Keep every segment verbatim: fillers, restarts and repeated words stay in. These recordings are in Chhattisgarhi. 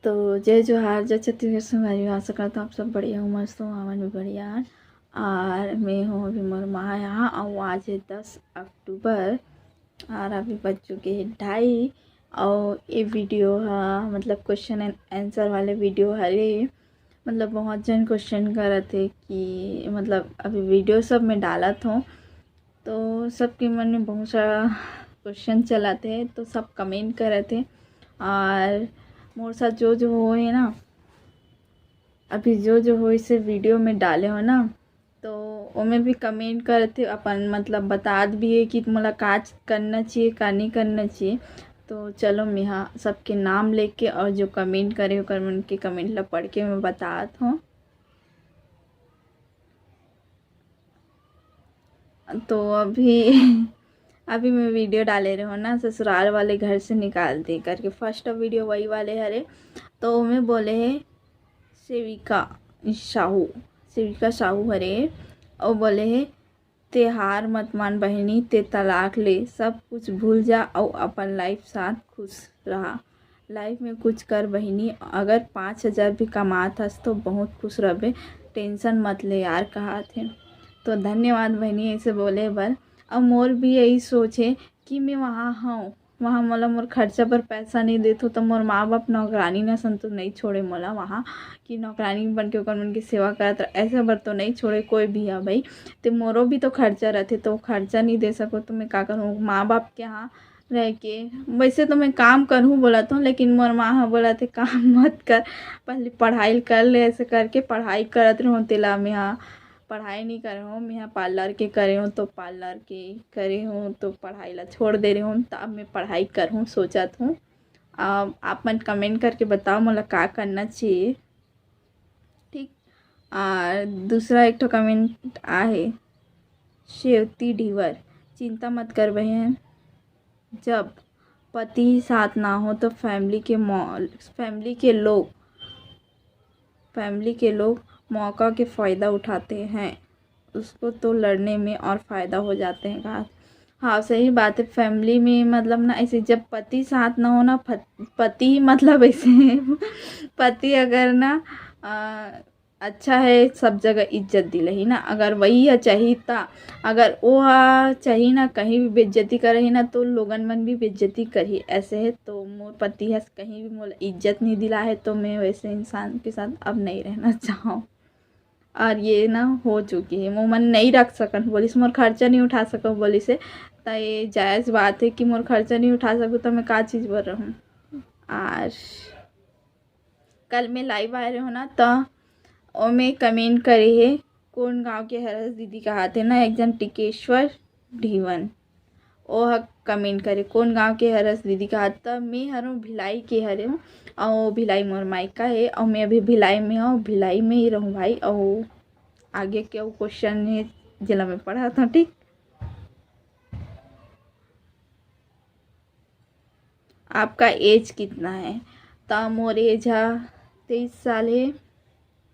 तो जय जोहार, जय छत्तीसगढ़ संगवारी हो। आशा करत हूँ आप सब बढ़िया हो, मस्त हो, हमन भी बढ़िया हन। और मैं हूँ अभी मोर माँ यहाँ, और आज है दस अक्टूबर, और अभी बज चुके हैं ढाई। और ये वीडियो हा, मतलब, क्वेश्चन एंड आंसर वाले वीडियो हरे। मतलब, बहुत जन क्वेश्चन करत हे कि, मतलब, अभी वीडियो सब में डालत हूँ, तो सबके मन में बहुत सारा क्वेश्चन चलत हे, तो सब कमेंट करत हे। और मोर साथ जो जो होए ना, अभी जो जो होए से वीडियो में डाले हो ना, तो ओमे भी कमेंट करत हे, अपन, मतलब, बतात भी हे कि मोला का करना चाहिए, का नहीं करना चाहिए। तो चलो, मेहा सबके नाम लेके और जो कमेंट करे, ओकर मन के कमेंट ला पढ़ के मैं बतात हूँ। तो अभी अभी मैं वीडियो डाले रहे हो ना, ससुराल वाले घर से निकाल दे करके, फर्स्ट वीडियो वही वाले हरे। तो ओमे बोले हे सेविका साहू, सेविका साहू हरे, और बोले हे, "ते हार मत मान बहिनी, ते तलाक ले, सब कुछ भूल जा, अउ अपन लाइफ साथ खुश रहा। लाइफ में कुछ कर बहिनी, अगर पाँच हजार भी कमात हस तो बहुत खुश रहबे, टेंशन मत ले यार," कहात हे। तो धन्यवाद बहिनी ऐसे बोले बर। अब मोर भी यही सोच हे कि मैं वहाँ हूँ, वहाँ मोला मोर खर्चा पर पैसा नहीं देत हो, तो मोर माँ बाप नौकरानी न सन तो नहीं छोड़े मोला वहाँ, कि नौकरानी बन के ओकर मन के सेवा करत रह, ऐसे बर तो नहीं छोड़े कोई भी है भाई। ते मोरो भी तो खर्चा रहते, तो खर्चा नहीं दे सको तो मैं का करूँ? माँ बाप के यहाँ रह के, वैसे तो मैं काम करहूँ बोलत हूँ, लेकिन मोर माँ ह बोलत हे काम मत कर, पहले पढ़ाई कर ले। ऐसे करके पढ़ाई करत रहूँ, तेला मैं ह पढ़ाई नहीं करे हूँ, मैं ह पार्लर के करे हूँ, तो पार्लर के करे हूँ तो पढ़ाई ला छोड़ दे रहे हूँ। तो अब मैं पढ़ाई करहूँ सोचत हूँ। अब आप मन कमेंट करके बताओ मोला का करना चाहिए, ठीक। और दूसरा एक ठो कमेंट आहे, शेवती ढीवर, "चिंता मत कर बहन, जब पति साथ ना हो तो फैमिली के मौ-, फैमिली के लोग, फैमिली के लोग मौका के फ़ायदा उठाते हैं, उसको तो लड़ने में और फ़ायदा हो जाते हैं," कहा। हाँ, सही बात है। फैमिली में, मतलब ना, ऐसे जब पति साथ ना हो ना, फत-, पति, मतलब, ऐसे पति अगर ना, अ, अच्छा है, सब जगह इज्जत दिलही ना। अगर वही ह चाही ता, अगर वो ह चाही ना, कहीं भी बेइज्जती करही ना, तो लोगन मन भी बेइज्जती करही। ऐसे है तो मोर पति ह कहीं भी मोला इज्जत नहीं दिला है, तो मैं वैसे इंसान के साथ अब नहीं रहना चाहूँ। और ये ना हो चुकी है, वो मन नहीं रख सकन बोलिस, मोर खर्चा नहीं उठा सको बोलिस हे। त ये जायज़ बात है कि मोर खर्चा नहीं उठा सकूँ तो मैं का चीज़ बर रहूँ। और कल मैं लाइव आए रहे हो ना, त ओमे कमेंट करे हे, "कौन गांव के हरस दीदी?" कहाते ना एक जन टिकेश्वर ढीवन, ओह कमेंट करे, "कौन गांव के हरस दीदी?" कहा, त मैं हरों भिलाई के हरे हूँ, और भिलाई मोर मायका है, और मैं अभी भिलाई में हूँ, भिलाई में ही रहूँ भाई। और आगे के क्वेश्चन है, जेला मैं पढ़त हूँ, ठीक। आपका एज कितना है? त मोर एज हा तेईस साल है।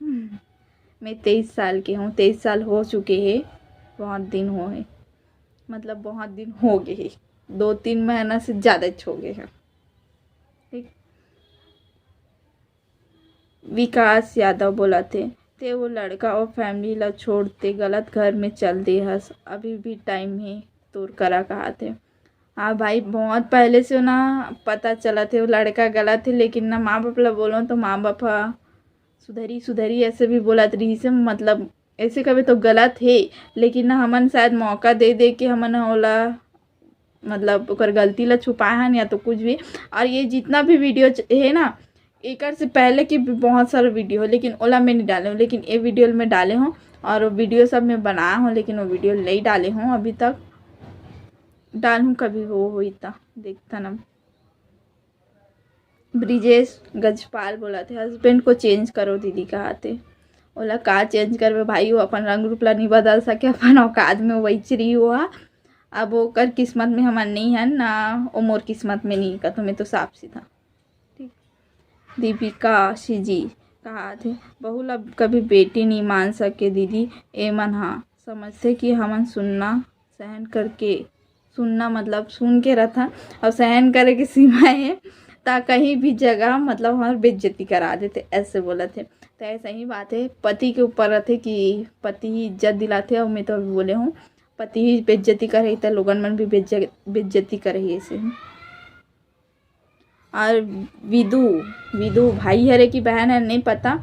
हम्म, मैं तेईस साल के हूँ, तेईस साल हो चुके हैं, बहुत दिन हो है, मतलब, बहुत दिन हो गए हैं, दो तीन महीना से ज़्यादा हो गए हैं, ठीक। विकास यादव बोलत हे, "ते वो लड़का और फैमिली ला छोड़, ते गलत घर में चल दे हस, अभी भी टाइम हे तोर करा," कहात हे। हाँ भाई, बहुत पहले से ना पता चलत हे वो लड़का गलत हे, लेकिन ना माँ बाप ला बोलो तो माँ बाप ह सुधरी सुधरी ऐसे भी बोलत रहिस हे, मतलब, ऐसे कभी तो गलत हे, लेकिन ना हमन शायद मौका दे दे के हमन ह ओला, मतलब, ओकर गलती ला छुपाए हन या तो कुछ भी। और ये जितना भी वीडियो च-, है ना, एकर से पहले की भी बहुत सारा वीडियो है, लेकिन ओला मैं नहीं डाले हूँ, लेकिन ये वीडियो में डाले हूँ। और वो वीडियो सब मैं बनाया हूँ, लेकिन वो वीडियो नहीं डाले हूँ अभी तक। डालूँ कभी वो होई त, देखता ना। ब्रिजेश गजपाल बोलत हे, "हस्बैंड को चेंज करो दीदी," कहात हे। ओला का चेंज करबे भाई, वो अपन रंग रूप ला नहीं बदल सके, अपन औकात में वही चिरी हुआ। अब ओकर किस्मत में हमन नहीं हन ना, ओ मोर किस्मत में नहीं, का तुम्हें तो साफ सीधा। ठीक। दीपिका सीजी कहात हे, "बहू ला कभी बेटी नहीं मान सके दीदी, ए मन हा समझथे कि हमन सुनना सहन करके," सुनना मतलब सुन के रथन, और सहन करे के सीमा हे, त त कहीं भी जगह मतलब हमार बेइज्जती करा देथे, ऐसे बोलत हे। तो ऐसा ही बात है, पति के ऊपर रहते कि पति ही इज्जत दिलाते। और मैं तो अभी बोले हूँ, पति ही बेइज्जती करही तो लोगन मन भी बेइज्जत बेइज्जती करही ऐसे। और विदु, विदु भाई हरे कि बहन है नहीं पता,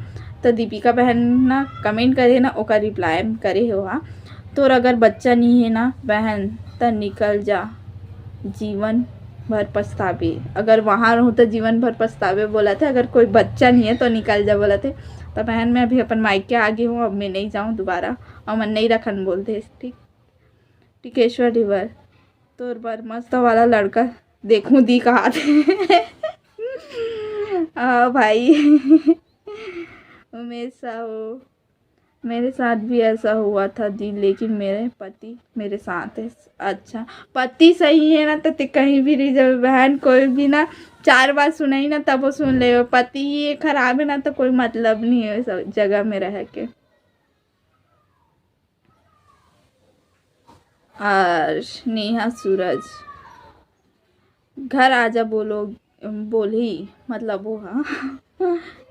तो दीपिका बहन ना कमेंट करे ना, ओकर रिप्लाई करे हो हा। तोर अगर बच्चा नहीं है ना बहन, त निकल जा, जीवन भर पछताबे। अगर वहाँ रहूँ तो जीवन भर पछताबे बोला थे, अगर कोई बच्चा नहीं है तो निकल जा बोला थे। तो बहन, मैं अभी अपन मायके आ गई हूँ, अब मैं नहीं जाऊँ दोबारा, और मन नहीं रखन बोल दे। ठीक, टिकेश्वर ढिवर, तोर बर मस्त वाला लड़का देखूं दी कहा थे। हाँ भाई। उमेश साहू, मेरे साथ भी ऐसा हुआ था दी, लेकिन मेरे पति मेरे साथ है। अच्छा, पति सही है ना, तो ते कहीं भी रह जावे बहन, कोई भी ना चार बार सुनाई ना, तब वो सुन ले। पति ही खराब है ना, तो कोई मतलब नहीं है सब जगह में रह के। और नेहा सूरज, घर आजा बोलो, बोली, मतलब वो, हाँ,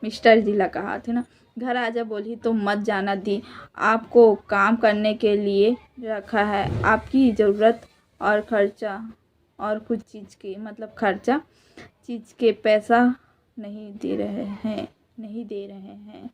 मिस्टर जी ला कहा थे ना, घर आजा बोली तो मत जाना दी, आपको काम करने के लिए रखा है, आपकी ज़रूरत और खर्चा और कुछ चीज़ के, मतलब खर्चा चीज़ के पैसा नहीं दे रहे हैं, नहीं दे रहे हैं,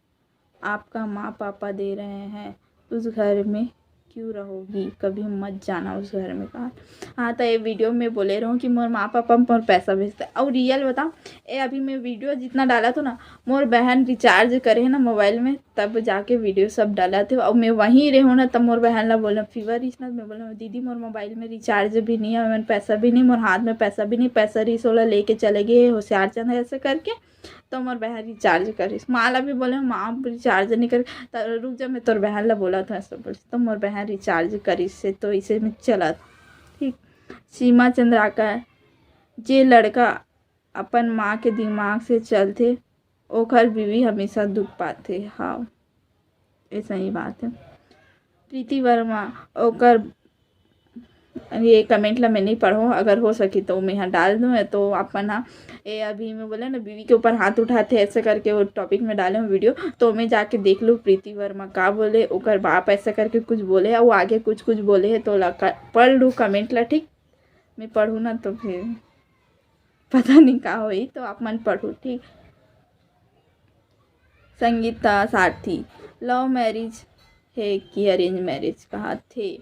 आपका माँ पापा दे रहे हैं, उस घर में क्यों रहोगी, कभी मत जाना उस घर में। कहा, हाँ, तो ये वीडियो में बोले रहूँ कि मोर माँ पापा मोर पैसा भेजते। और रियल बताओ, ए, अभी मैं वीडियो जितना डाला था ना, मोर बहन रिचार्ज करे है ना मोबाइल में, तब जाके वीडियो सब डाला थे। और मैं वहीं रहूँ ना, तब मोर बहन ला बोला, फीवर रहीस ना, मैं बोला, दीदी, मोर मोबाइल में रिचार्ज भी नहीं है, मोर पैसा भी नहीं, मोर हाथ में पैसा भी नहीं, पैसा रहीस ओला लेके चले गए होशियार चंद, ऐसे करके। तो मोर बहन रिचार्ज करिस, माँ ला भी बोले, माँ रिचार्ज नहीं करे, त रुक जा, मैं तोर बहन ला बोला था, ऐसे बोलिस, तो मोर बहन रिचार्ज करिस से, तो इसे में चलत। ठीक, सीमा चंद्राकर, जे लड़का अपन माँ के दिमाग से चलथे, ओकर बीवी हमेशा दुख पाथे। हाँ, ये सही बात है। प्रीति वर्मा, ओकर, ये कमेंट ला मैं नहीं पढ़ो, अगर हो सकी तो मैं यहाँ डाल दूँ। तो अपन हा, ए, अभी मैं बोले ना, बीवी के ऊपर हाथ उठाते ऐसे करके वो टॉपिक में डाले हूँ वीडियो, तो मैं जाके देख लूँ प्रीति वर्मा का बोले, ओकर बाप ऐसा करके कुछ बोले, वो आगे कुछ कुछ बोले है, तो ला क-, पढ़ लूँ कमेंट ला, ठीक। मैं पढ़ूँ ना तो फिर पता नहीं का होई, तो आप मन पढ़ू, ठीक। संगीता सारथी, लव मैरिज है कि अरेंज मैरिज कहा थे?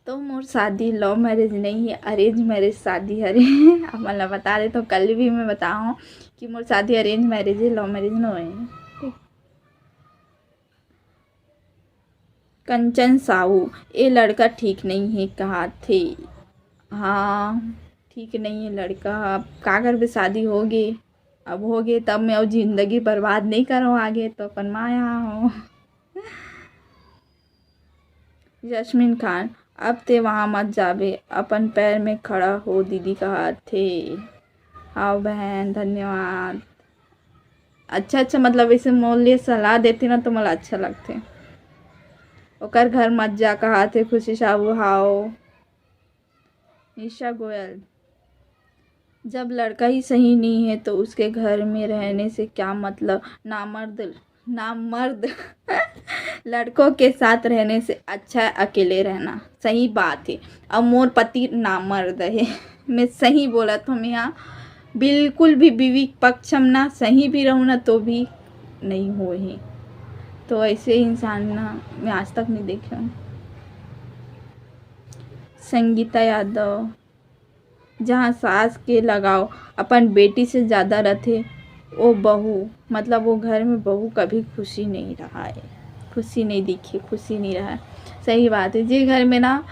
तो मोर शादी लव मैरिज नहीं है, अरेंज मैरिज शादी हरे। आप मन ला बता दे, तो कल भी मैं बताऊँ कि मोर शादी अरेंज मैरिज है, लव मैरिज नो है। ठीक। कंचन साहू, ए लड़का ठीक नहीं है कहा थे। हाँ, ठीक नहीं है लड़का। अब का करबे, शादी हो गे, अब हो गे, तब मैं अउ जिंदगी बर्बाद नहीं करूँ आगे, तो अपन माया हो। जस्मीन खान, अब ते वहाँ मत जाबे, अपन पैर में खड़ा हो दीदी कहा थे। हाव बहन, धन्यवाद। अच्छा, अच्छा, मतलब ऐसे मोर लिए सलाह देते ना तो मोला अच्छा लगते। ओकर घर मत जा कहा थे खुशी साहू। हाव। निशा गोयल, जब लड़का ही सही नहीं है तो उसके घर में रहने से क्या मतलब? नामर्द, नामर्द। लड़कों के साथ रहने से अच्छा है अकेले रहना। सही बात है। अब मोर पति नामर्द है। मैं सही बोलत हूँ, मैं यहाँ बिल्कुल भी बीवी पक्ष में ना सही भी रहूँ ना तो भी नहीं होही। तो ऐसे इंसान ना मैं आज तक नहीं देखे हूँ। संगीता यादव, जहाँ सास के लगाव अपन बेटी से ज़्यादा रथे, वो बहू, मतलब वो घर में बहू कभी खुशी नहीं रहा है, खुशी नहीं दिखे, खुशी नहीं रहा है। सही बात है, जे घर में ना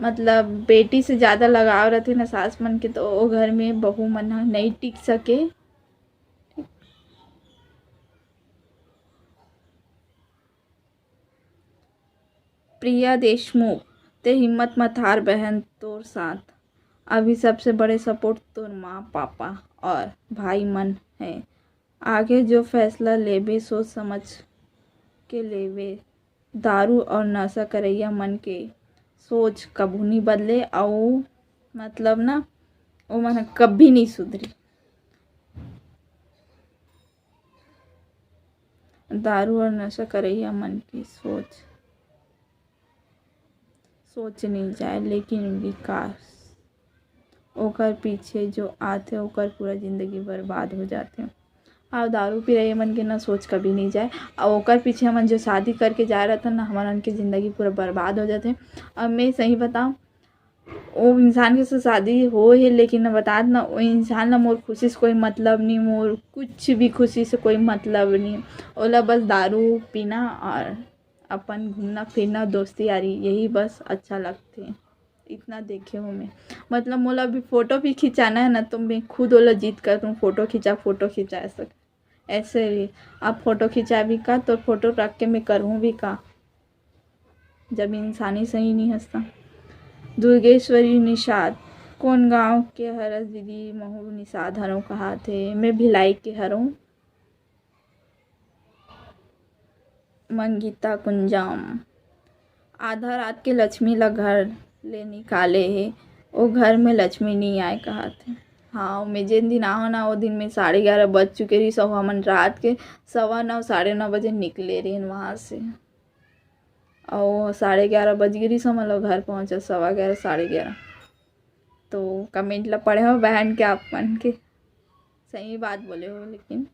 मतलब बेटी से ज़्यादा लगाव रथे ना सास मन के, तो वो घर में बहू मन ह नहीं टिक सके। प्रिया देशमुख, ते हिम्मत मत हार बहन, तोर साथ अभी सबसे बड़े सपोर्ट तोर माँ पापा और भाई मन है। आगे जो फैसला लेबे सोच समझ के लेबे। दारू और नशा करइया मन के सोच कभू नहीं बदले, अउ मतलब ना, वो मन ह कभी नहीं सुधरी। दारू और नशा करइया मन की सोच, सोच नहीं जाए, लेकिन विकास ओकर पीछे जो आथे, ओकर पूरा जिंदगी बर्बाद हो जाथे। और दारू पी रहे मन के ना सोच कभी नहीं जाए, और ओकर पीछे हमन जो शादी करके जाए रहथन ना, हमन के जिंदगी पूरा बर्बाद हो जाथे। अब मैं सही बताऊँ, वो इंसान के से शादी हो है, लेकिन न बतात ना, वो इंसान ला मोर खुशी से कोई मतलब नहीं, मोर कुछ भी खुशी से कोई मतलब नहीं। ओला बस दारू पीना और अपन घूमना फिरना, दोस्ती यारी, यही बस अच्छा लगथे। इतना देखे हूँ मैं, मतलब मोला अभी फोटो भी खिंचाना है ना, तो मैं खुद ओला जिद करत हूँ, फोटो खिंचा, फोटो खिंचा, ऐसा। ऐसे भी आप फोटो खिंचा भी का, तो फोटो रख के मैं करहूँ भी का, जब इंसानी सही नहीं हंसता। दुर्गेश्वरी निषाद, कौन गांव के हरस दीदी? महू निषाद हरों कहा थे, मैं भिलाई के हरों। मंगिता कुंजाम, आधा रात के लक्ष्मी ला घर ले निकाले हे, ओ घर में लक्ष्मी नहीं आए कहा थे। हाँ, मैं जेन दिन आहो ना, वो दिन में साढ़े ग्यारह बज चुके रही, सब हमन रात के सवा नौ, साढ़े नौ बजे निकले रही वहाँ से। और साढ़े ग्यारह बज गई रही, सब लोग घर पहुँचा सवा ग्यारह, साढ़े ग्यारह। तो कमेंट ला पढ़े हो बहन के, आप मन के सही बात बोले हो, लेकिन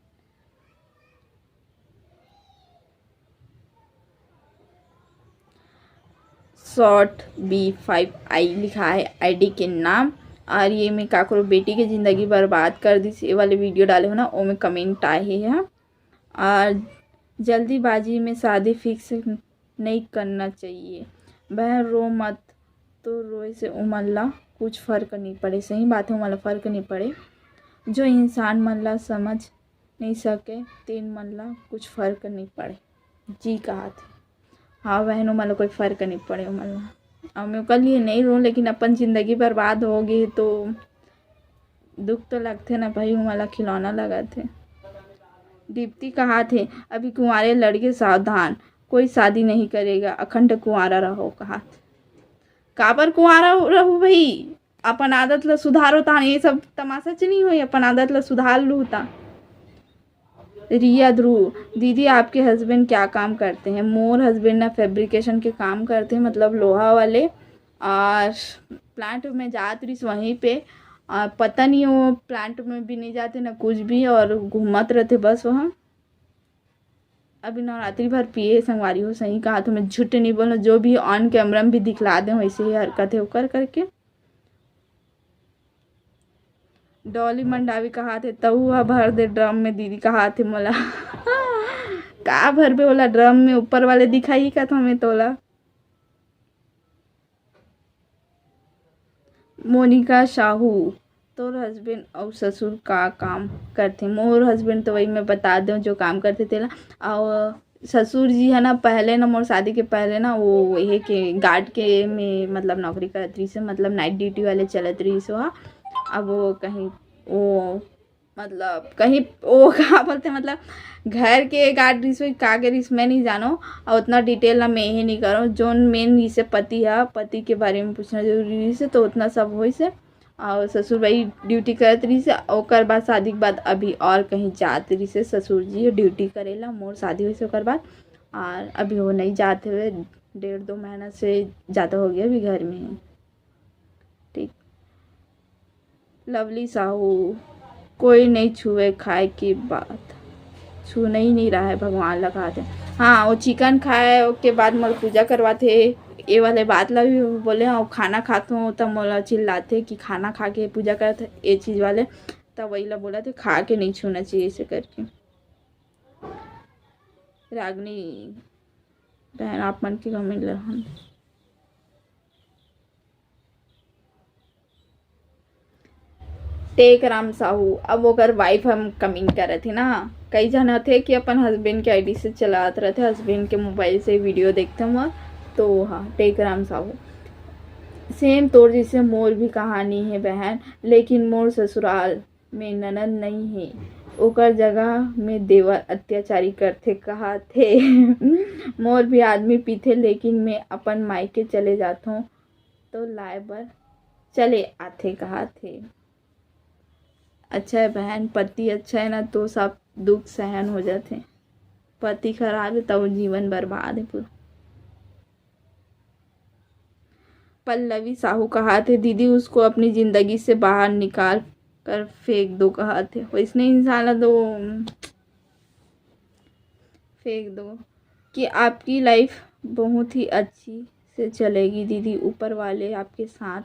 शॉर्ट बी फाइव आई लिखा है आईडी के नाम। और ये मैं काकरो बेटी के जिंदगी बर्बाद कर दी, ये वाले वीडियो डाले हो ना, वो में कमेंट आए है। और जल्दीबाजी में शादी फिक्स नहीं करना चाहिए। बहन रो मत, तो रोए से उमन ला कुछ फर्क नहीं पड़े। सही बात है, उमन ला फर्क नहीं पड़े। जो इंसान मन ला समझ नहीं सके, तेन मन ला कुछ फर्क नहीं पड़े। जी कहा थे। हाँ बहन, उमन ला कोई फर्क नहीं पड़े उमन ला। अब मैं ओकर लिए नहीं रोऊँ, लेकिन अपन जिंदगी बर्बाद हो गई तो दुख तो लगथे ना भाई, उमन ला खिलौना लगथे। दीप्ति कहा थे, अभी कुंवारे लड़के सावधान, कोई शादी नहीं करेगा, अखंड कुंवारा रहो कहा थे। काबर कुंवारा रहू भाई, अपन आदत ला सुधारो, तहान ये सब तमाशा च नहीं होई, अपन आदत ला सुधार लू ता। रिया ध्रुव, दीदी आपके हस्बैंड क्या काम करते हैं? मोर हस्बैंड ना फैब्रिकेशन के काम करते हैं, मतलब लोहा वाले, और प्लांट में जात रहिस वहीं पे, और पता नहीं वो प्लांट में भी नहीं जाते ना कुछ भी, और घूमत रहते बस वहाँ। अभी नवरात्रि भर पिए संगवारी हो, सही कहा तो मैं झूठ नहीं बोलना, जो भी ऑन कैमरा में भी दिखला दे वैसे ही हरकत है ओकर करके। डॉली मंडावी कहा थे, तहु ह भर दे ड्रम में दीदी कहा थे मोला। का भरबे ओला ड्रम में, ऊपर वाले दिखाई का तो हमें तोला। मोनिका साहू, तोर हस्बैंड अउ ससुर का काम करथे? मोर हस्बैंड तो वही मैं बता दूँ जो काम करथे तेला। और ससुर जी है ना, पहले ना मोर शादी के पहले ना वो ये के गार्ड के में मतलब नौकरी करत रहिस हे, मतलब नाइट ड्यूटी वाले चलत रहिस हे। अब वो कहीं वो मतलब कहीं वो का बोलते मतलब घर के गार्ड रहिस हे का के रहिस हे मैं नहीं जानो। और उतना डिटेल ना मैं ये नहीं करो, जोन मेन रहिस हे पति है, पति के बारे में पूछना जरूरी रहिस हे तो उतना सब होइस हे। और ससुर भाई ड्यूटी करत रहिस हे, ओकर बाद शादी के बाद अभी और कहीं जात रहिस हे ससुर जी ड्यूटी करेला, मोर शादी होइस हे ओकर बाद। और अभी वो नहीं जात हुए, डेढ़ दो महीना से ज़्यादा हो गया, अभी घर में है। ठीक। लवली साहू, कोई नहीं छुए खाए की बात, छूना ही नहीं रहा है भगवान ला कहा थे। हाँ, वो चिकन खाए के बाद मोला पूजा करवाथे, ये वाले बात ला भी बोले। हाँ, खाना खात हूँ तब मोला चिल्लाथे कि खाना खा के पूजा करत ये चीज़ वाले, तब वही ला बोला थे खा के नहीं छूना चाहिए ऐसे करके। रागनी बहन, आप मन के कमेंट ला हम टेक राम साहू, अब ओकर वाइफ हम कमिंग करत हे ना। कई झन होथे कि अपन हस्बैंड के आईडी से चलात रहथे, हस्बैंड के मोबाइल से वीडियो देखथे हम। तो हाँ, टेक राम साहू, सेम तोर जैसे मोर भी कहानी है बहन, लेकिन मोर ससुराल में ननद नहीं है, ओकर जगह में देवर अत्याचारी करथे कहा थे। मोर भी आदमी पीथे, लेकिन मैं अपन मायके चले जाथों तो लाए बर चले आथे कहा थे। अच्छा है बहन, पति अच्छा है ना तो सब दुख सहन हो जाथे। पति खराब है, तब जीवन बर्बाद है पूरा। पल्लवी साहू कहाथे, दीदी, उसको अपनी जिंदगी से बाहर निकाल कर फेंक दो, कहाथे, वैसने इंसान ला तो फेंक दो कि आपकी लाइफ बहुत ही अच्छी से चलेगी दीदी, ऊपर वाले आपके साथ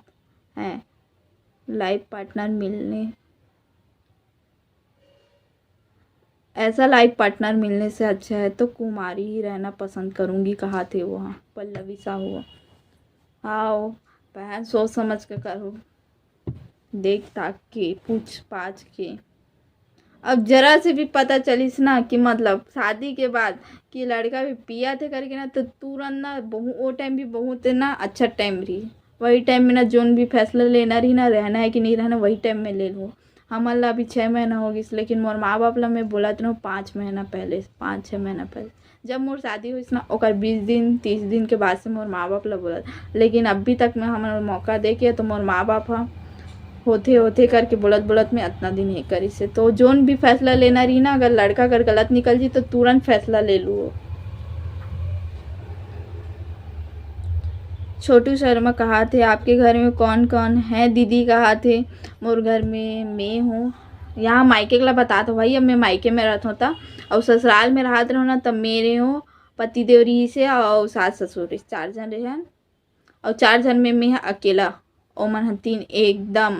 हैं। लाइफ पार्टनर मिलने, ऐसा लाइफ पार्टनर मिलने से अच्छा है तो कुमारी ही रहना पसंद करूँगी, कहाथे वो। हाँ, पल्लवी साहू। आओ बहन, सोच समझ के करो, देख ताक के, पूछ पाछ के। अब जरा से भी पता चलिस ना कि मतलब शादी के बाद कि लड़का भी पिया थे करके ना, तो तुरंत ना, बहुत, वो टाइम भी बहुत ना अच्छा टाइम रही। वही टाइम में ना जोन भी फैसला लेना रही ना, रहना है कि नहीं रहना, वही टाइम में ले लूँ। हमन ला अभी छः महीना हो गिस, लेकिन मोर माँ बाप ला मैं बोलत रहूँ पाँच महीना पहले, पाँच छः महीना पहले। जब मोर शादी होइस ना, ओकर बीस दिन, तीस दिन के बाद से मोर माँ बाप ला बोलत, लेकिन अभी तक मैं हमन मौका दे के, तो मोर माँ बाप ह होथे होथे करके, बोलत बोलत में अतना दिन हे करिस हे। तो जोन भी फैसला लेना रही ना, अगर लड़का अगर गलत निकल जी तो तुरंत फैसला ले लू। छोटू शर्मा कहाथे, आपके घर में कौन कौन है दीदी? कहाथे, मोर घर में मैं हूँ। यहाँ मायके ला बतात हो भाई, अब मैं मायके में रहत हों त, अउ ससुराल में रहत रहूँ ना, तब मेरे हो पतिदेव रहिस हे अउ सास ससुर रहिस, चार झन रहन। अउ चार झन में मैं ह अकेला, ओमन ह तीन एकदम,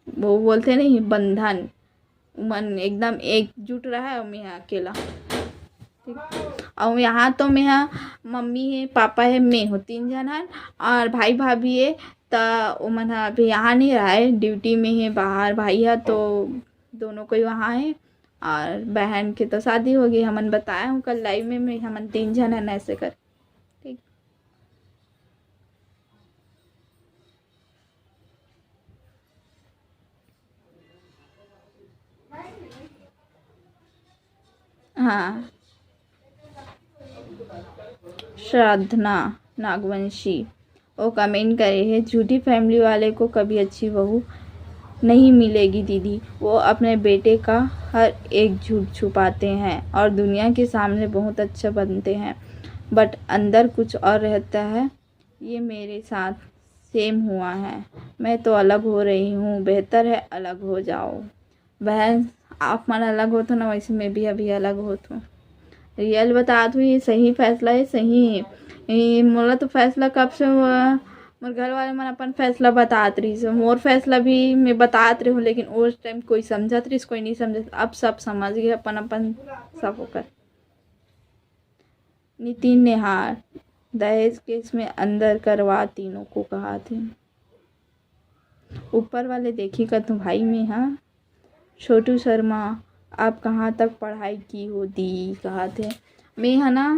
वो बोलथे नहीं, बंधन, उमन एकदम एकजुट रहा, अउ मैं ह अकेला। ठीक। अउ यहाँ तो मैं ह, मम्मी हे, पापा हे, मैं हो, तीन झन हन, और भाई भाभी हे, त ओमन ह अभी यहाँ नहीं रहा है, ड्यूटी में हे बाहर। भाई ह तो दोनों कोई वहाँ है, और बहन के तो शादी हो गई, हमन बताए हूँ कल लाइव में, मैं, हमन तीन झन हन ऐसे कर। ठीक। हाँ, साधना नागवंशी वो कमेंट करे है, झूठी फैमिली वाले को कभी अच्छी बहू नहीं मिलेगी दीदी, वो अपने बेटे का हर एक झूठ छुपाते हैं और दुनिया के सामने बहुत अच्छा बनते हैं, बट अंदर कुछ और रहता है। ये मेरे साथ सेम हुआ है। मैं तो अलग हो रही हूँ, बेहतर है अलग हो जाओ। बहन, आप मन अलग होत हो ना, वैसे मैं भी अभी अलग होत हूँ। रियल बतात हूँ, ये सही फैसला है, सही है। ये मोला तो फैसला कब से हुआ, मोर घर वाले मन अपन फैसला बतात रहिस हे। मोर फैसला भी मैं बतात रही हूँ, लेकिन उस टाइम कोई समझत रहिस, कोई नहीं समझत। अब सब समझ गए अपन अपन सब होकर। नितिन नेहार, दहेज केस में अंदर करवा तीनों को, कहाथे। ऊपर वाले देखी का तो भाई मैं हा। छोटू शर्मा, आप कहाँ तक पढ़ाई की हो दी, कहाथे। मैं हा ना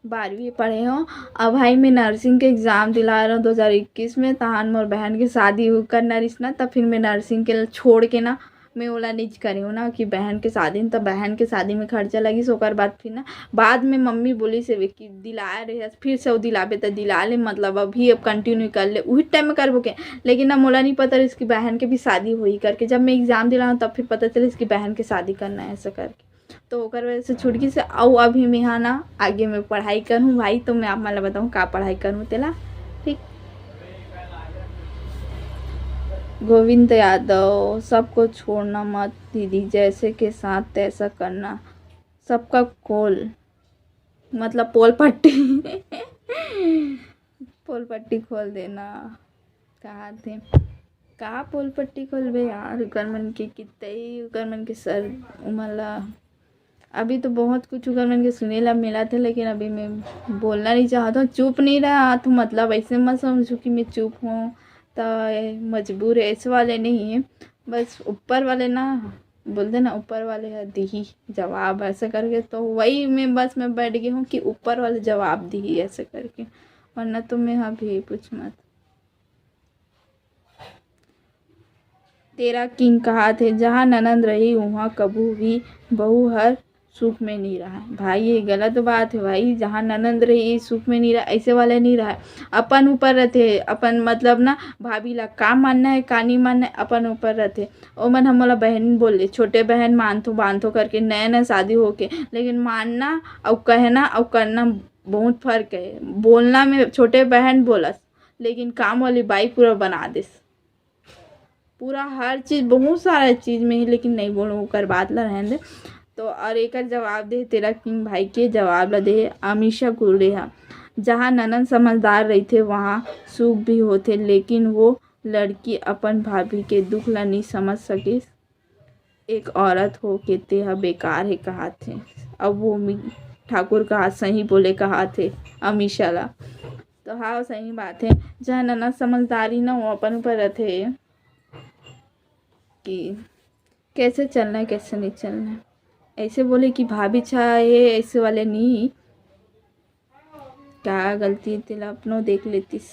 बारहवीं पढ़े हो। अब भाई मैं नर्सिंग के एग्जाम दिला रहा हूँ दो हज़ार इक्कीस में, तहान मोर बहन के शादी करना रहिस ना, तब फिर मैं नर्सिंग के छोड़ के ना मैं ओला निज करे हूँ ना कि बहन के शादी में, तो बहन के शादी में खर्चा लगिस। ओकर बाद फिर ना, बाद में मम्मी बोलिस हे कि दिलाए रहे, फिर से वो दिलाबे तो दिला ले, मतलब अभी अब कंटिन्यू कर ले, उही टाइम में करबो के। लेकिन ना मोला नहीं पता रहिस कि बहन के भी शादी होही करके। जब मैं एग्जाम दिलाऊँ तब फिर पता चलिस कि बहन के शादी करना है ऐसा करके, तो ओकर वजह से छूट गिस। अउ अभी मैं हा ना आगे में पढ़ाई करूँ भाई, तो मैं आप मन ला बताऊँ का पढ़ाई करूँ तेला। ठीक। गोविंद यादव, सबको छोड़ना मत दीदी, जैसे के साथ तैसा करना, सबका खोल, मतलब पोल पट्टी। पोल पट्टी खोल देना, कहा थे, का पोल पट्टी खोलबे यार, उकर मन के कितई, उकर मन के सर उमन ला। अभी तो बहुत कुछ उकर मन के सुने ला मिला थे, लेकिन अभी मैं बोलना नहीं चाहत हूँ, चुप नहीं रहा तो मतलब ऐसे मत समझो कि मैं चुप हूँ, तो मजबूर है, ऐसे वाले नहीं है। बस ऊपर वाले ना, बोलते ना, ऊपर वाले है दिही जवाब ऐसे करके, तो वही में बस मैं बैठ गई हूँ कि ऊपर वाले जवाब दिही ऐसे करके, वरना तो मैं अभी पूछ मत। तेरा किंग कहाथे, जहाँ ननद रही, उहाँ कभू भी बहू हर सुख में नहीं रहा है भाई। ये गलत बात है भाई, जहाँ ननंद रही सुख में नहीं रहा, ऐसे वाला नहीं रहा है। अपन ऊपर रहते, अपन मतलब ना, भाभी ला का मानना है, का नहीं मानना है, अपन ऊपर रहते। ओमन हमला बहन बोले, छोटे बहन मानथो बांधो करके, नया नया शादी होके, लेकिन मानना और कहना और करना बहुत फर्क है। बोलना में छोटे बहन बोलस, लेकिन काम वाली बाई पूरा बना देस। पूरा हर चीज़, बहुत सारा चीज़ में ही, लेकिन नहीं बोलूँ, ओकर बात ला रहन दे। तो और एकर जवाब दे, तेरा किंग भाई के जवाब ला दे अमीषा कुरड़े हा, जहाँ ननद समझदार रहिथे, वहाँ सुख भी होथे, लेकिन वो लड़की अपन भाभी के दुख ला नहीं समझ सकिस। एक औरत हो के ते ह बेकार हे कहाथे। अब वो मी-, ठाकुर कहा सही बोले कहाथे अमीषा ला। तो हाँ, सही बात है, जहाँ ननद समझदारी ना, वो अपन ऊपर रहते कि कैसे चलना है, कैसे नहीं चलना है। ऐसे बोले कि भाभी छा है, ऐसे वाले नहीं, क्या गलती तेला अपनो देख लेतीस।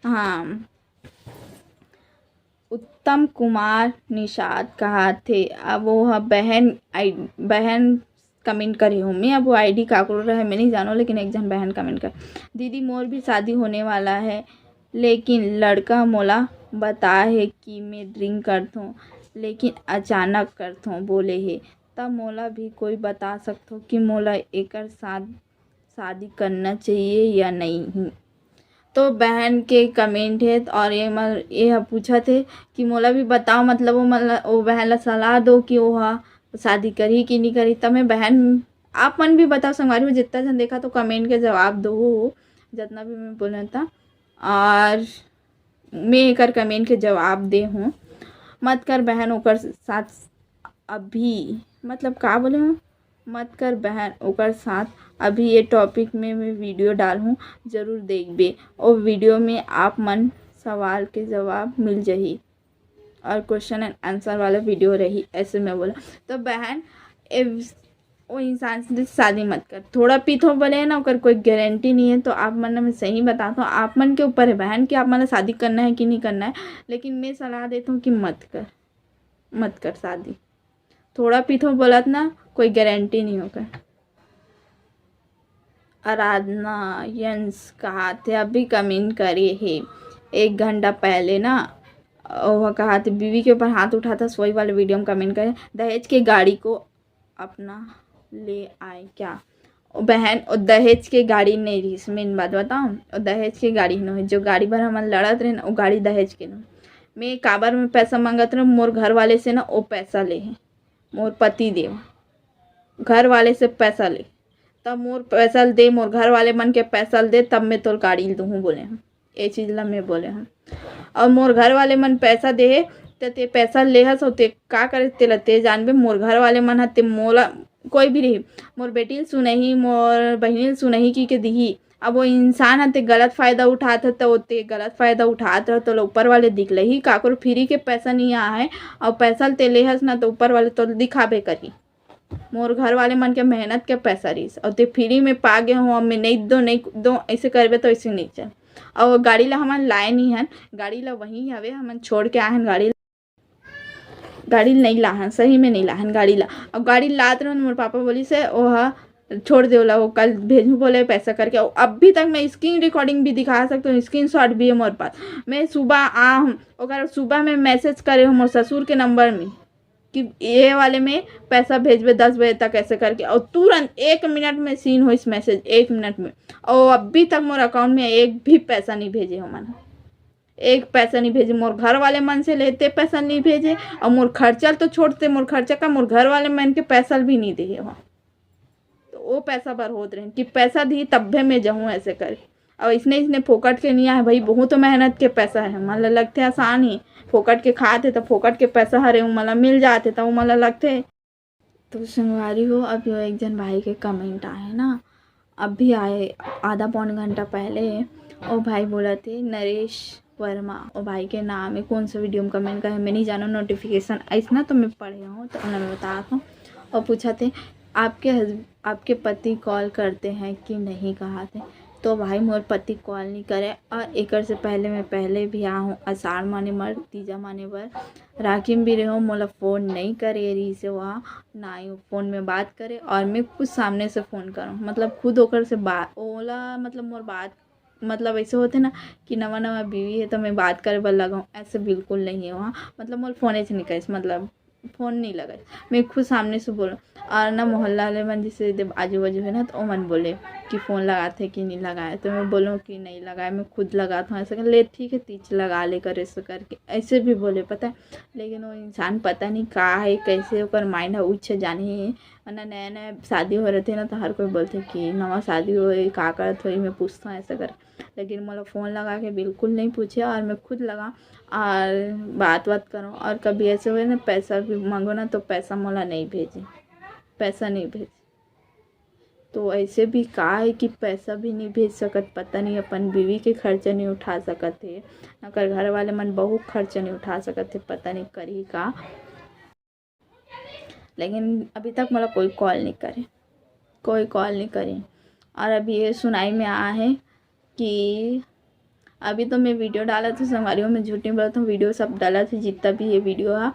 हाँ, उत्तम कुमार निषाद कहाथे, अब वो ह बहन आई, बहन कमेंट करे हूँ मैं, अब वो आईडी काकरो रहे मैं नहीं जानो, लेकिन एक झन बहन कमेंट कर, दीदी मोर भी शादी होने वाला है, लेकिन लड़का मोला बता है कि मैं ड्रिंक करथों, लेकिन अचानक करथों बोले है, तब मोला भी कोई बता सकथो कि मोला एकर साथ शादी करना चाहिए या नहीं। तो बहन के कमेंट है और ये मन, ये ह पूछत हे कि मोला भी बताओ, मतलब वो मन ला, वो बहन ला सलाह दो कि वो ह शादी करही कि नहीं करही। तब मैं बहन, आप मन भी बताओ संगवारी हो, जितना झन देखा तो कमेंट के जवाब दो, जितना भी मैं बोले था। और मैं एकर कमेंट के जवाब दे हूँ, मत कर बहन ओकर साथ अभी, मतलब का बोले हूँ, मत कर बहन ओकर साथ अभी। ये टॉपिक में मैं वीडियो डाल हूँ, जरूर देखबे। और वीडियो में आप मन सवाल के जवाब मिल जाही और क्वेश्चन एंड आंसर वाला वीडियो रही, ऐसे मैं बोला। तो बहन, ए, वो इंसान से शादी मत कर। थोड़ा पीथो बोले ना, ओकर कोई गारंटी नहीं है। तो आप मन, मैं सही बताता हूँ, आप मन के ऊपर है बहन कि आप मन ला शादी करना है कि नहीं करना है, लेकिन मैं सलाह देता हूँ कि मत कर, मत कर शादी। थोड़ा पीथो बोलत ना, कोई गारंटी नहीं होकर। आराधना यंस कहाथे, अभी कमेंट करे हे एक घंटा पहले ना, वो कहाथे बीवी के ऊपर हाथ उठाता, सोई वाले वीडियो में कमेंट करे, दहेज के गाड़ी को अपना ले आए क्या? ओ बहन, ओ दहेज के गाड़ी नहीं रहिस, मेन बात बताऊँ, ओ दहेज के गाड़ी नोहे। जो गाड़ी बर हमन लड़त रहे ना, ओ गाड़ी दहेज के नोहे। मैं काबर में पैसा मांगत रहे मोर घर वाले से ना, ओ पैसा ले हे मोर पति देव, घर वाले से पैसा ले, तब मोर पैसा ल दे, मोर घर वाले मन के पैसा ल दे, तब मैं तोर गाड़ी ल दूहूँ बोले हूँ। ये चीज़ ला मैं बोले हूँ। और मोर घर वाले मन पैसा दे हे, त ते पैसा ले हस, और ते का करे, तेला ते जानबे। मोर घर वाले मन ह, ते मोला, कोई भी रही, मोर बेटी ल सुनही, मोर बहिनी ल सुनही कि के दिही। अब वो इंसान ह, ते गलत फ़ायदा उठात ह, त वो ते गलत फ़ायदा उठात रह, तो ऊपर वाले दिखलही। काकरो फ्री के पैसा नहीं आ है, और पैसा ल ते ले हस ना, तो ऊपर वाले तो दिखाबे करही। मोर घर वाले मन के मेहनत के पैसा रहिस, और ते फ्री में पा गे हो, अब मैं नहीं दो, नहीं दो, ऐसे करबे तो ऐसे नहीं चल। और गाड़ी ला हमन लाए नहीं हन, गाड़ी ला वहीं हवे, हमन छोड़ के आए हन गाड़ी। गाड़ी नहीं लाहन, सही में नहीं लाहन गाड़ी ला। अब गाड़ी लात रहन, मोर पापा बोली से, "ओह, छोड़ दे ओला, वो कल भेजू बोले पैसा करके।" और अभी तक मैं स्क्रीन रिकॉर्डिंग भी दिखा सकता हूँ, स्क्रीनशॉट भी है मोर पास। मैं सुबह आ हूँ, ओकर सुबह में मैसेज करे हूँ मोर ससुर के नंबर में कि ये वाले में पैसा भेजबे दस बजे तक, ऐसे करके। और तुरंत एक मिनट में सीन होइस मैसेज, एक मिनट में। और अभी तक मोर अकाउंट में एक भी पैसा नहीं भेजे हो मन। एक पैसा नहीं भेजे, मोर घर वाले मन से लेते पैसा नहीं भेजे, और मोर खर्चा ल तो छोड़ते, मोर खर्चा का, मोर घर वाले मन के पैसा ल भी नहीं दे हो। तो वो पैसा बर होत रहे कि पैसा दी तब्बे मैं जाहूँ, ऐसे करे। और इसने, इसने फोकट के नहीं आए भाई, बहुत मेहनत के पैसा है, मन ला लगते आसान ही, फोकट के खाते तो फोकट के पैसा हरे, वो मन ला मिल जाते तो वो मन ला लगते। तो संगवारी हो, अभी वो एक जन भाई के कमेंट आए ना, अभी आए आधा पौन घंटा पहले। ओ भाई बोला थे, नरेश वर्मा, ओ भाई के नाम है, कौन सा वीडियो में कमेंट करे, मैं नहीं जानूँ, नोटिफिकेशन ऐसना तो मैं पढ़े हूँ, तो उन्हें मैं बता हूँ। और पूछा थे, "आपके हस-, आपके पति कॉल करते हैं कि नहीं?" कहा थे, तो भाई मोर पति कॉल नहीं करे, और एकर से पहले मैं पहले भी आ हूँ आषाढ़ माने बर, तीजा माने बर, राखी में भी रहो, मोला फ़ोन नहीं करे रही से वहाँ, ना ही फ़ोन में बात करे, और मैं खुद सामने से फ़ोन करूँ, मतलब खुद ओकर से बात, ओला मतलब मोर बात, मतलब ऐसे होते ना कि नवा नवा बीवी है तो मैं बात करे बर लगाऊँ, ऐसे बिल्कुल नहीं है वहाँ, मतलब मोर फ़ोन नहीं करे, मतलब फ़ोन नहीं लगे, मैं खुद सामने से बोलूँ। और ना मोहल्ला वाले मन जैसे आजू बाजू है ना, तो ओमन बोले कि फ़ोन लगाथे कि नहीं लगाए, तो मैं बोलूँ कि नहीं लगाए, मैं खुद लगाता हूँ, ऐसे कर ले, ठीक है, तीच लगा ले कर, ऐसे करके ऐसे भी बोले, पता है। लेकिन वो इंसान पता नहीं का है, कैसे ओकर माइंड है, उच्छे जानी है। वरना नया नया शादी हो रहे थे ना, तो हर कोई बोलते कि नवा शादी हो, का करत हो, मैं पूछता हूँ, ऐसा कर। लेकिन मोला फ़ोन लगा के बिल्कुल नहीं पूछे, और मैं खुद लगा और बात बात करूँ। और कभी ऐसे हुए ना, पैसा भी मांगो ना, तो पैसा मोला नहीं भेजे, पैसा नहीं भेजे। तो ऐसे भी का है कि पैसा भी नहीं भेज सकत, पता नहीं अपन बीवी के खर्चा नहीं उठा सकत है, ना कर घर वाले मन बहुत खर्चा नहीं उठा सकत है, पता नहीं करी का। लेकिन अभी तक मोला कोई कॉल नहीं करे, कोई कॉल नहीं करे। और अभी ये सुनाई में आ है कि अभी तो मैं वीडियो डालत हूँ संगवारी हो, मैं झूठ नहीं बोलत हूँ, वीडियो सब डालत हूँ जितना भी ये वीडियो है।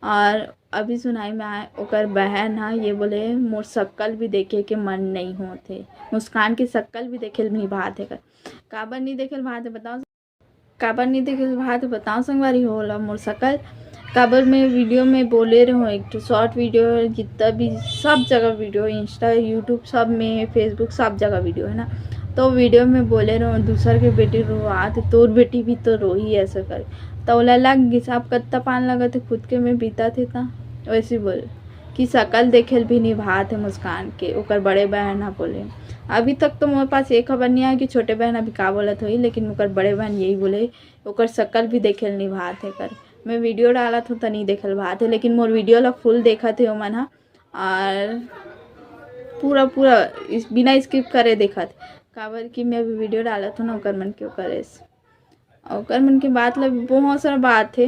और अभी सुनाई में आए, ओकर बहन ह ये बोले, मोर शक्ल भी देखे के मन नहीं होत हे, मुस्कान के शक्ल भी देखे नहीं भात है। काबर नहीं देखे भात है बताओ, काबर नहीं देखे भात है बताओ संगवारी हो ला मोर शक्ल। काबर मैं वीडियो में बोले रहूँ, एक ठो शॉर्ट वीडियो, जितना भी सब जगह वीडियो, इंस्टा, यूट्यूब, सब में, फेसबुक, सब जगह वीडियो है ना, तो वीडियो में बोले रहूँ, दूसर के बेटी रोआत, तोर बेटी भी तो रोही ऐसे कर। तो ओला लग गिस, आप कत्ता पान लगत है खुद के में बीता थे ता, वैसे बोल कि शक्ल देखे ल भी नहीं भात है मुस्कान के, ओकर बड़े बहन ह बोले। अभी तक तो मोर पास ये खबर नहीं आया कि छोटे बहन अभी का बोलत होही, लेकिन ओकर बड़े बहन यही बोले, ओकर शक्ल भी देखे ल नहीं भात है कर। मैं वीडियो डालत हूँ त नहीं देखे ल भात है, लेकिन मोर वीडियो ला फुल देखत है ओमन ह, और पूरा पूरा इस, बिना स्किप करे देखत, काबर कि मैं अभी वीडियो डालत हूँ ना, ओकर मन के ओकर ऐस-, ओकर मन के बात ला बहुत सारा बात है,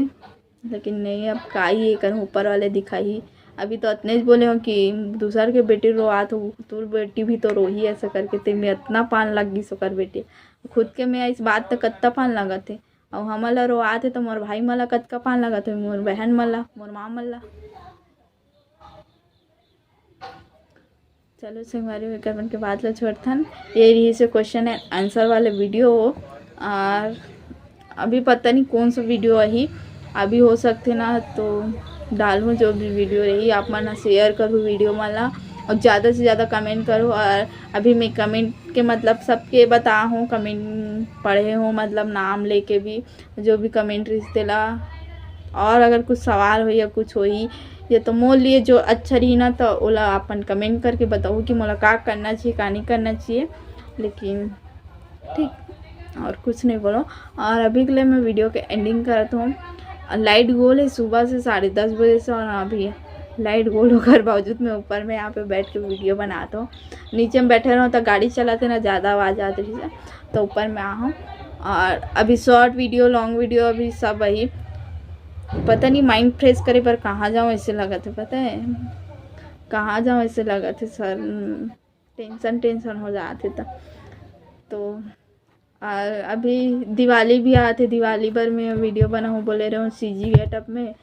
लेकिन नहीं, अब का ही ये करूँ, ऊपर वाले दिखाही। अभी तो अतने ज बोले हो कि दूसर के बेटी रोआत हो, तोर बेटी भी तो रोही ऐसा करके, ते में इतना पान लग गिस ओकर बेटी। खुद के में इस बात तक कत्ता पान लगत है, अउ हमन ला रोआत है तो मोर भाई मन ला कतका पान लगत है, मोर बहन मन ला, मोर माँ मन ला। चलो संगवारी हो, एकर मन के बात ला छोड़थन। ये रही से क्वेश्चन एंड आंसर वाले वीडियो। और अभी पता नहीं कौन सा वीडियो आही, अभी हो सकथे ना तो डालूँ जो भी वीडियो रही, आप मन शेयर करूँ वीडियो मन ला, और ज़्यादा से ज़्यादा कमेंट करूँ। और अभी मैं कमेंट के मतलब सबके बता हूँ, कमेंट पढ़े हूँ, मतलब नाम लेके भी, जो भी कमेंट रहिस तेला। और अगर कुछ सवाल होही या कुछ होही, या तो मोर लिए जो अच्छा रही ना, तो ओला अपन कमेंट करके बताओ कि मोला का करना चाहिए, का नहीं करना चाहिए। लेकिन ठीक, और कुछ नहीं बोलो। और अभी के लिए मैं वीडियो के एंडिंग करत हूँ। लाइट गोल है सुबह से साढ़े दस बजे से, और अभी लाइट गोल होकर बावजूद मैं ऊपर में यहाँ पे बैठ के वीडियो बनात हूँ। नीचे में बैठे रहूँ तो गाड़ी चलाते ना, ज़्यादा आवाज़ आती है, तो ऊपर में आ हूँ। और अभी शॉर्ट वीडियो, लॉन्ग वीडियो, अभी सब वही, पता नहीं माइंड फ्रेश करे पर कहाँ जाऊँ ऐसे लगत है, पता है कहाँ जाऊँ ऐसे लगत है सर, टेंशन टेंशन हो जात है। तो, तो आ, अभी दिवाली भी आत है, दिवाली बर मैं वीडियो बनाऊँ बोले रहूँ सीजी गेटअप में,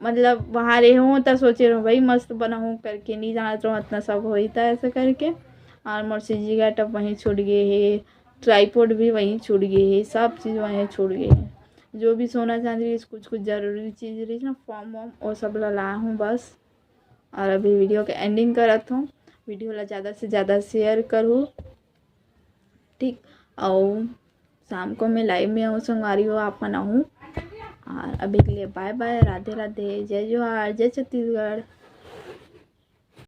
मतलब वहाँ रहूँ तो सोचे रहूँ भाई मस्त बनाऊँ करके, नहीं जानत रहूँ इतना सब होई था ऐसे करके। और मोर सीजी गेटअप वहीं छूट गए है, ट्राईपोड भी वहीं छूट गए है, सब चीज़ वहीं छूट गए है। जो भी सोना चांदी रही, कुछ कुछ ज़रूरी चीज़ रही ना, फॉर्म वॉर्म, वो सब ला लाया हूँ बस। और अभी वीडियो के एंडिंग करत हूँ। वीडियो ला ज़्यादा से ज़्यादा शेयर करूँ, ठीक। और शाम को मैं लाइव में हूँ संगवारी हो, आप मन आहू। और अभी के लिए बाय बाय, राधे राधे, जय जोहार, जय छत्तीसगढ़।